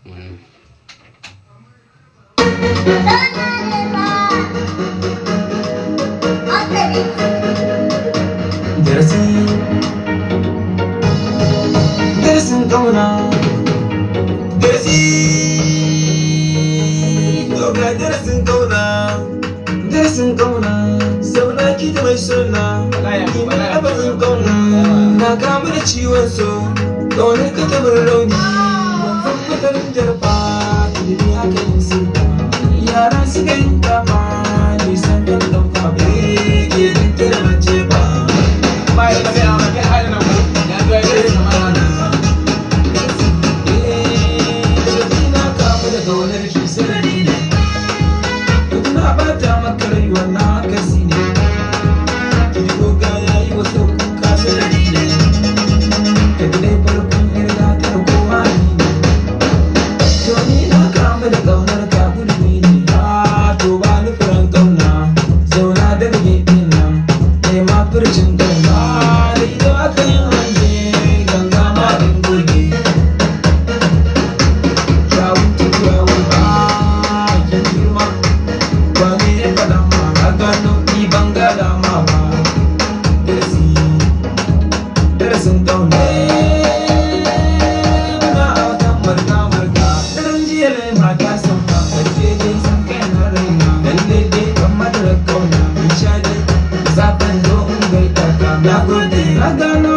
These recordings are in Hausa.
Wannan. Darasi, darasin ƙauna. Darasi, to ga darasin ƙauna. Darasin ƙauna, zauna ki da mai suna. Ki mai lafazin ƙauna. Na kamu da ciwon so, ƙaunar ka ta mun rauni. Wanzan mutarin jarfa, ilimi haka yin sirfa. Yara suka yin kafa, nisan kan ɗauka. Eh, ke dinta da mace ba. Furcin ganga da ido aka yin hange ganga ma din goge. Kyawun tafiya ba kin girma wane ya faɗa ma na gano ni ban gada ma ba. Darasi, darasin ƙauna. Muna a watan marka marka daren jiya ne mata san ma karfe dai san kai na raina lalle dai ban madarar ƙauna in sha dai zafin zo in gaida ka. Na gode, na gano,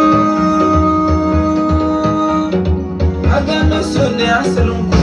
na gano so ne asalin.